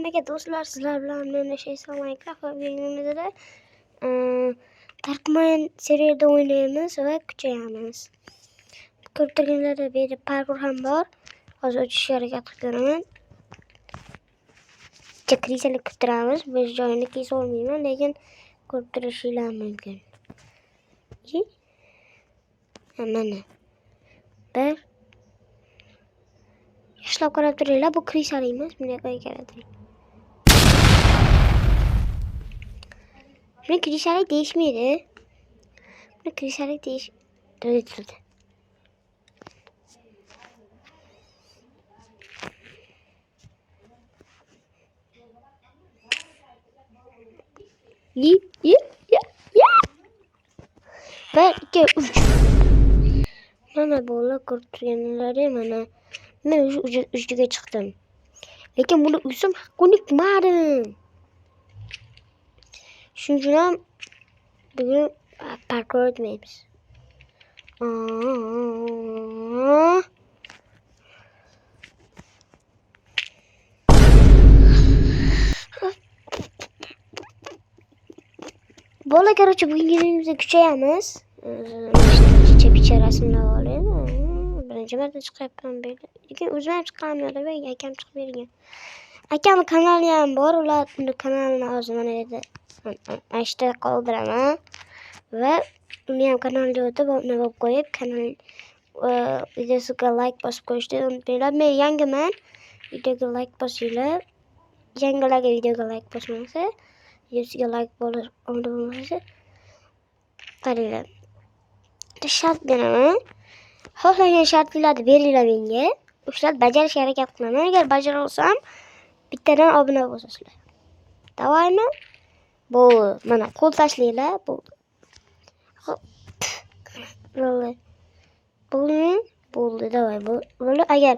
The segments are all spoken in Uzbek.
Hammaga do'stlar, sizlar bilan men Shayson Minecraft va bugunimizda Darkman seriyada o'ynaymiz va kuchayamiz. Ko'rib turganlarda bu yerda parkour ham bor. Hozir o'tishga harakat qilib ko'raman. Chakrisalik qilib turamiz. Bu joyini kesa olmayman, lekin ko'rib turishinglar mumkin. Mana. Bir. Yaxshilab qarab turinglar, bu krisalik emas, bunday qarab turing. Buni krisalik deyishmaydi. Buni krisalik deyish turdi. Yi, yi, yi, yi. 1, 2, 3. Mana bolalar ko'rib turganlaring mana. Men uchiga chiqdim. Lekin buni o'zim ko'nikmadim. Shuning uchun ham bugun parkour o'tmaymiz. Bola, короче, bugungi videomizda kuchayamiz. Chicha-picha rasmlar olib, birinchi marta chiqyapman bu yerda. Lekin o'zim ham chiqqanim yo'q, akam chiqib bergan. Akamning kanali ham bor, ular uni kanalini hozir mana yerda mana qoldiraman va uni ham kanaliga o'tib, obuna bo'lib qo'yib, kanal videosiga like bosib qo'yishni unutmanglar. Men yangiman, videoga like bosinglar. Yangilarga videoga like bosmasa, videosiga like bo'lib obuna bo'lmasa, qaranglar. Shart beraman. Xohlagan shartlarni beringlar menga. O'shalarni bajarishga harakat qilaman. Agar bajara olsam, bittadan obuna bo'lasizlar. Davaymi? Bo'ldi. Mana qo'l tashlanglar, bo'ldi. Xo'p. Bo'ldi. Bo'ldimi? Bo'ldi, davay. Bo'ldi. Agar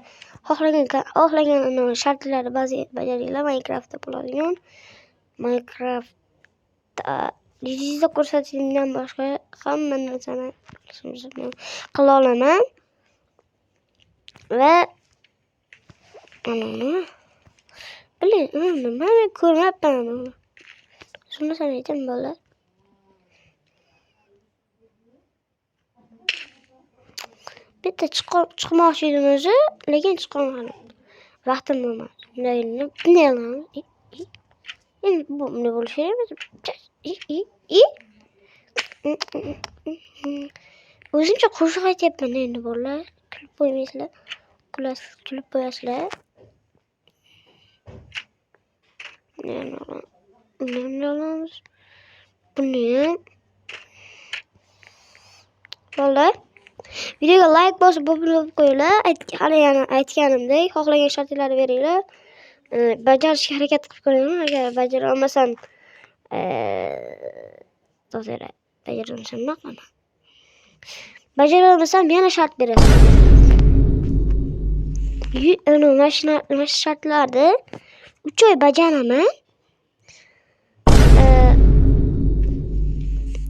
xohlagan shartlarni bajaringlar, Minecraftda bo'ladigan Minecraftda yuzingizda ko'rsatilgandan boshqa hamma narsani qila olaman. Va mana biling, nima men ko'rmayapman uni. Shuni aytdim bola. Bitta chiqmoqchi edim o'zi, lekin chiqolmadim. Vaqtim bo'lmadi. Bunday bunday qilamiz. Endi bu bunday bo'lishi kerak emas. O'zimcha qo'shiq aytyapman endi bolalar. Kulib qo'ymaysizlar. Kulib qo'yasizlar. Buni olamiz. Buni ham. Bolalar, videoga like bosib, obuna bo'lib qo'yinglar. Hali yana aytganimdek, xohlagan shartlarni beringlar. Bajarishga harakat qilib ko'raman. Agar bajara olmasam, to'g'ri, bajara olmasam nima qilaman? Bajara olmasam yana shart berasiz. Mana shu shartlarni 3 oy bajaraman.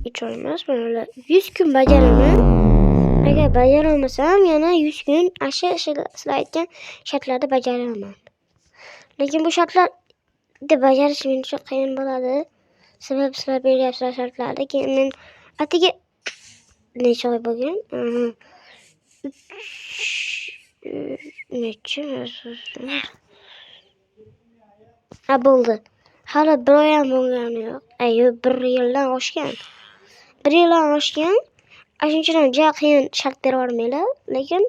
3 oy emas, mana 100 kun bajaraman. Agar bajara olmasam, yana 100 kun asha sizlar aytgan shartlarni bajaraman. Lekin bu shartlarni bajarish men uchun qiyin bo'ladi. Sabab sizlar beryapsizlar shartlarni. Keyin men atigi necha oy bo'lgan? Necha? Ha, bo'ldi. Hali bir oy ham bo'lgani yo'q. Ay, yo'q, 1 yildan oshgan. 1 yildan oshgan. Shuning uchun ham juda qiyin shart bera olmaylar, lekin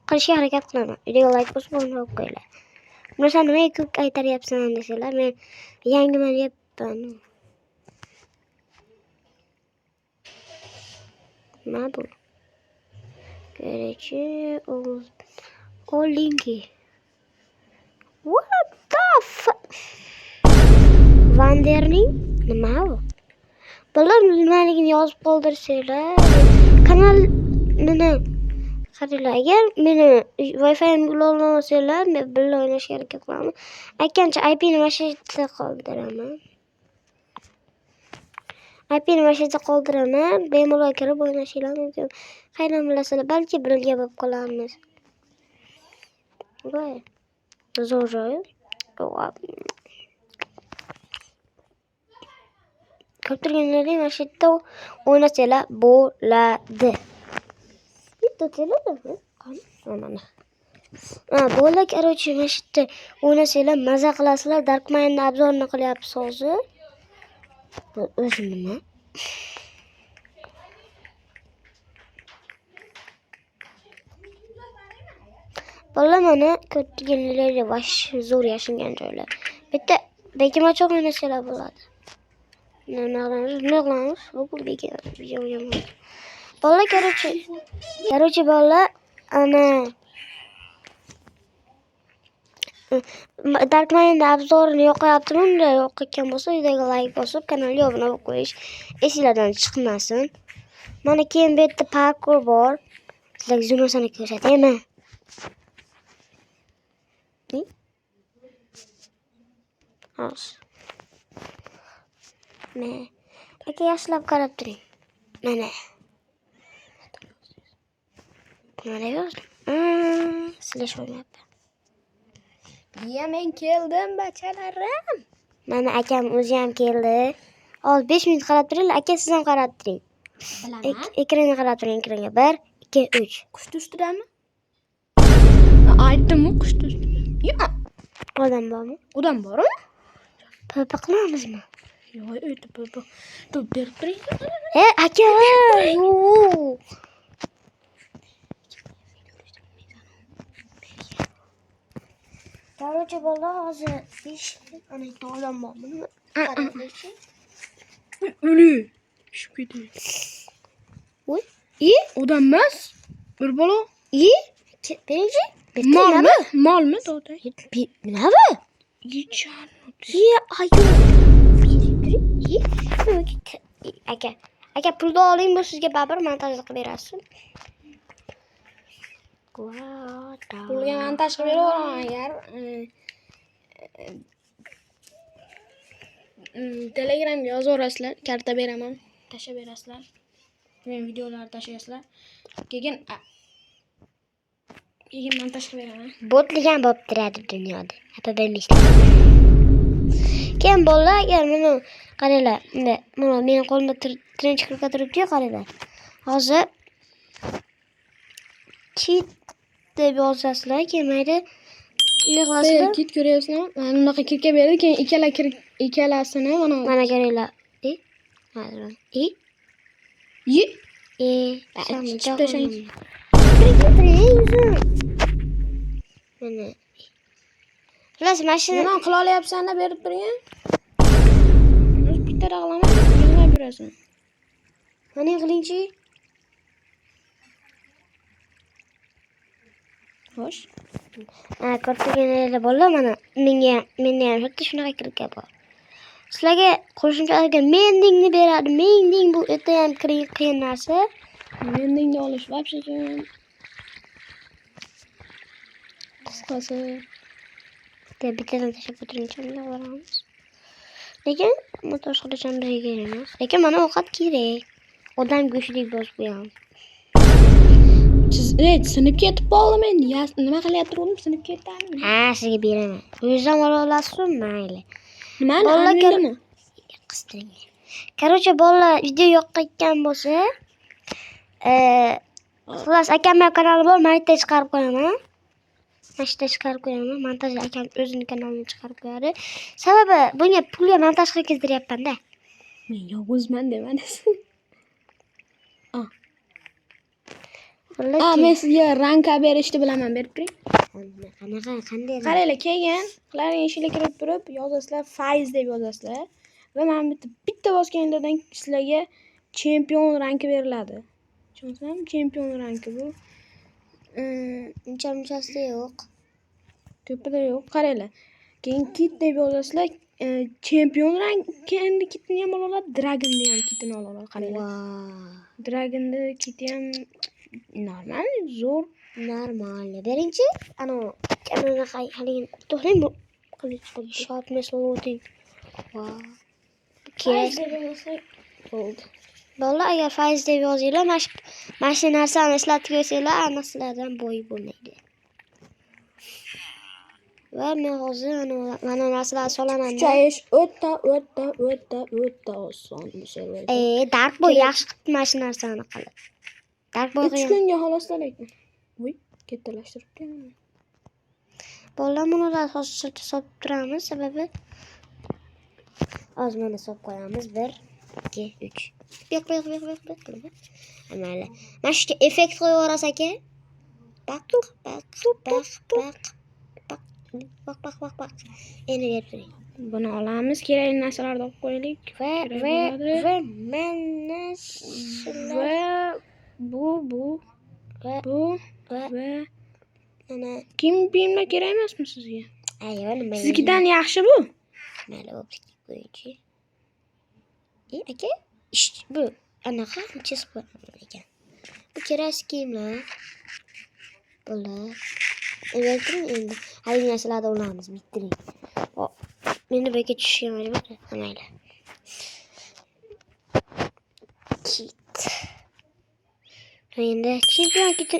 qilishga harakat qilaman. Videoga like bosib, obuna bo'lib qo'yinglar. Buni sen nimaga ko'p qaytaryapsan desanglar, men yangiman deyapman. Nima bu? Короче, olinki. What the fuck? Vanderning nima bu? Bolalar nimaligini yozib qoldirsanglar, kanalini qaranglar. Agar meni Wi-Fi'imga ulolmasanglar, men birga o'ynashga harakat qilaman. Aytgancha IP'ni mana shu yerda qoldiraman. IP'ni mana shu yerda qoldiraman. Bemalol kirib o'ynashinglar mumkin. Qayerdan bilasizlar, balki birga bo'lib qolamiz. Voy. Zo'r joy. Ko'rib turganlaring mana shu yerda o'ynasanglar bo'ladi. Bitta o'tinglar. Mana. Ha, bo'ldi, короче, mana shu yerda o'ynasanglar maza qilasizlar. Dark Mine'ni обзор ini qilyapmiz hozir. Bu o'zi nima? Bolalar mana ko'rib turganlaringlar вообще zo'r yashingan joylar. Bitta bekinmachoq o'ynasanglar bo'ladi. Nima qilamiz? Nima qilamiz? Bu bekin o'ynaymiz. Bolalar, короче, bolalar ana Dark Mine'ni обзор ini yoqayaptimi? Unda yoqayotgan bo'lsa, videoga like bosib, kanalga obuna bo'lib qo'yish esinglardan chiqmasin. Mana keyin bu yerda parkour bor. Sizlarga zonasini ko'rsataymi? Hozir. Mana. Aka yaxshilab qarab turing. Mana. Nima deb yozdim? Slash qo'ymayapti. Ya men keldim bachalarim. Mana akam o'zi ham keldi. Hozir 5 minut qarab turinglar. Aka siz ham qarab turing. Bilaman. Ekranga qarab turing, ekranga. 1, 2, 3. Qush ustidami? Aytdim-ku qush ustida. Yo'q. Odam bormi? Odam bormi? PvP qilamizmi? Yo'q, o'tib PvP. To'p berib turing. E, aka, yo'q. Короче, bolalar hozir 5 ana yerda odam bormi? Nima? Qaranglarchi. O'li. Tushib ketdi. Voy. I? Odam emas. Bir bola. I? Birinchi? Bitta nima Molmi? Molmi to'g'ri? bu? Nima bu? Yechan. Ye, ayo. Ye, aka, aka pulni oling, bu sizga baribir montaj qilib berasiz. Pulga montaj qilib beraveraman agar Telegramga yozaverasizlar, karta beraman, tashlab berasizlar. Men videolarni tashlaysizlar. Keyin keyin montaj qilib beraman. Botlik ham bo'lib turadi dunyoda. Xafa bo'lmaysizlar. Keyin bolalar, agar mana qaranglar, unda mana meni qo'limda trench kirka turibdi-yu, qaranglar. Hozir cheat deb yozasizlar, kelmaydi. Ne qilasizlar? Kit ko'ryapsizmi? Mana bunaqa kirka berdi, keyin ikkala ikkalasini mana Mana ko'ringlar. E? Hozir. E? Ye. E, Chiqib tashlang. Mana. Xullas, mana shuni Nima qila olyapsan-da berib turgan? O'zi bitta qilaman, yig'lab yurasan. Mana qilingchi. Xo'sh. Ha, ko'rib turganinglar bolalar, mana menga menda ham xuddi shunaqa kirka bor. Sizlarga qo'shimcha agar mendingni beradi. Mending bu o'ta ham qiyin narsa. Mendingni olish вообще qiyin. Qisqasi. Bitta bittadan tashlab o'tiringchi, bunga boramiz. Lekin montaj qilish ham bizga kerak emas. Lekin mana ovqat kerak. Odam go'shtidek bosib qo'yamiz. Sinib ketib qoldim endi. Nima qilyapti o'g'lim? Sinib ketdimi? Ha, sizga beraman. O'zingiz ola olasizmi? Mayli. Nimani? Bolalar Almindimi? Qistiring. Короче, bolalar video yoqayotgan bo'lsa, xullas akamning kanali bor, men yerda chiqarib qo'yaman. Mana shu yerda chiqarib qo'yaman. Montaj akam o'zining kanalini chiqarib qo'yadi. Sababi bunga pulga montaj qilib kezdiryapman-da. Men yovuzman demadingiz. Bolalar A, men sizga ranka berishni bilaman, berib turing. Qanaqa, qanday? Qaranglar, keyin ularning ishiga kirib turib yozasizlar, fayz deb yozasizlar va mana bu yerda bitta bosganinglardan sizlarga chempion ranki beriladi. Tushunasizmi? Chempion ranki bu. Uncha munchasida yo'q. Ko'pida yo'q. Qaranglar. Keyin kit deb yozasizlar, chempion ranki endi kitini ham ola oladi, dragonni ham kitini ola oladi. Qaranglar. Vau. Dragonni kiti ham normal, zo'r. Normal. Birinchi, ana anaqa haligi to'xtang, bu qilich sharpness loading. Vau. Kerak. Bo'ldi. Bolalar agar fayz deb yozinglar, mana shu narsani ishlatib qo'ysanglar, aniq sizlardan boy bo'lmaydi. Va men hozir mana narsalarni solaman. Kuchayish o'ta o'ta o'ta o'ta oson bu serverda. Dark Boy Kerak- yaxshi qilibdi mana shu narsani qilib. Dark Boy 3 kunga xoloslar lekin. Voy, kattalashtiribdi. Bolalar, buni hozircha solib turamiz, sababi hozir mana solib qo'yamiz. 1 2 3. Yo'q, yo'q, yo'q, yo'q, yo'q qilib. Mayli. Mana shu effekt qo'yib yuborasiz, aka. Baq, baq, baq, baq, baq, baq, baq, baq, baq. Endi berib turing. Buni olamiz, kerakli narsalarni olib qo'yaylik. Va Kerak va bo'ladi. Va mana shular Va bu va bu va va mana kiyim kiyimlar kerak emasmi sizga? Ayva, nima? Siznikidan yaxshi bu. Mayli, bo'pti, qo'ychi. Aka, ish bu anaqa chizib ekan. Bu kerak kiyimlar. Bular. Endi turing endi. Haligi narsalarni olamiz, bittiring. O, meni bu yerga tushishga majbur. Ha, mayli. Kit. Endi chempion kiti.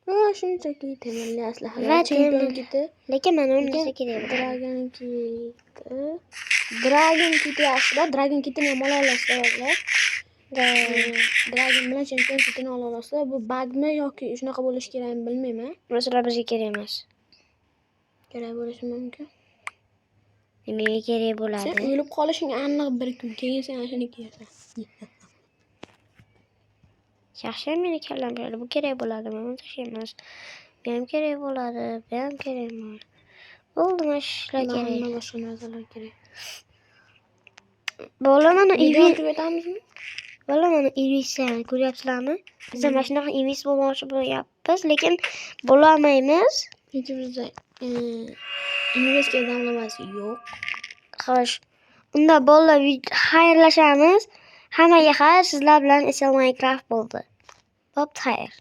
Ha, shunchaki temirli aslahalar. Va Chempion temir. kiti. Lekin mana uni Lekin narsa kerak bo'ladi. Dragon kiti. Dragon kiti yaxshida. Dragon kitini ham ola olasizlar, bolalar. Da. Dragon bilan chempion kitini ola olasizlar. Bu bagmi yoki shunaqa bo'lishi kerakmi, bilmayman. Masalan, bizga kerak emas. Kerak bo'lishi mumkin. Nimaga kerak Sen bo'ladi? o'lib qolishing aniq bir kun. Keyin sen shuni kiyasan. Yaxshi, meni kallam beradi. Bu kerak bo'ladimi? Uni tashlaymiz. Bu ham kerak bo'ladi. Bu ham kerak emas. Bo'ldi, mana shular kerak. Hamma boshqa narsalar kerak. Bola, mana Video Evi, tugatamizmi? bola, mana Evisani ko'ryapsizlarmi? Biz ham mana shunaqa Evis bo'lmoqchi bo'lyapmiz, lekin bo'lolmaymiz. Hech bizda universitet damlamasi yo'q. Xo'sh. Unda bolalar, xayrlashamiz. Hammaga xayr, sizlar bilan SL Minecraft bo'ldi. Bo'pti, xayr.